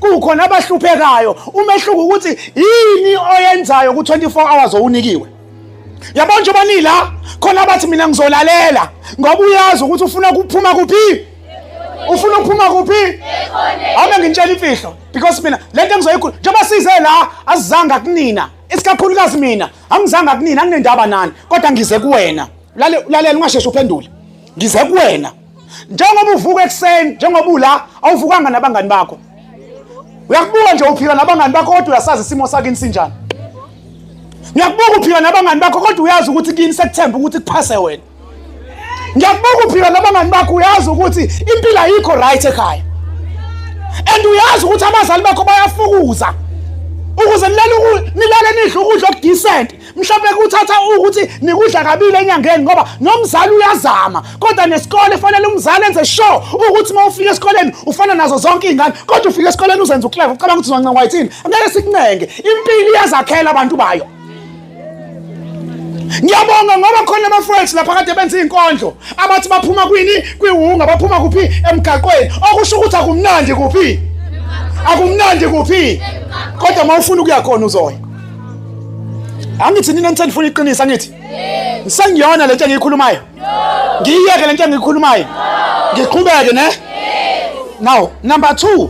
Kukhona abahluphekayo. Umehluko ukuthi yini oyenzayo ku-24 hours owunikiwe. Yabo njengoba nila khona abathi mina ngizolalela ngoba uyazi ukuthi ufuna ukuphuma kuphi. Ufuna ukuphuma kuphi? Ame ngintshela imfihlo because mina lento engizoyikhuluma njengoba size la asizanga kunina isikakhulukazi mina angizanga kunina anginendaba nani kodwa ngize kuwena. Lale lalela ungasheshi uphendule. Ngize kuwena. Njengoba uvuka ekuseni njengoba ula awuvukanga nabangani bakho. Uyakubuka nje uphila nabangani bakho kodwa uyasazi isimo sakini sinjani. Ngiyakubuka uphila nabangani bakho kodwa uyazi ukuthi kini sekuthemba ukuthi kuphase wena. Ngiyakubuka uphila nabangani bakho uyazi ukuthi impilo ayikho right ekhaya. And uyazi ukuthi abazali bakho bayafukuza ukuze nilale nilale nidle ukudla okudecent mhlawumbe kuthatha ukuthi nikudla kabili enyangeni ngoba nomzali uyazama kodwa nesikole fanele umzali enze sure ukuthi uma ufika esikoleni ufana nazo zonke iy'ngane kodwa ufika esikoleni uzenza ukleva ucabanga ukuthi uzoncengwa yithini angeke sikuncenge impilo iyazakhela abantu bayo. Ngiyabonga ngoba khona abafowethu lapha kade benza izinkondlo abathi baphuma kwini kwiwunga baphuma kuphi emgaqweni okusho ukuthi akumnandi kuphi akumnandi kuphi kodwa uma ufuna ukuya khona uzoya. Angithi nina nithe nifuna iqiniso angithi sengiyona lento engiyikhulumayo ngiyiyeke lento engiyikhulumayo ngiqhubeke ne. Now number 2.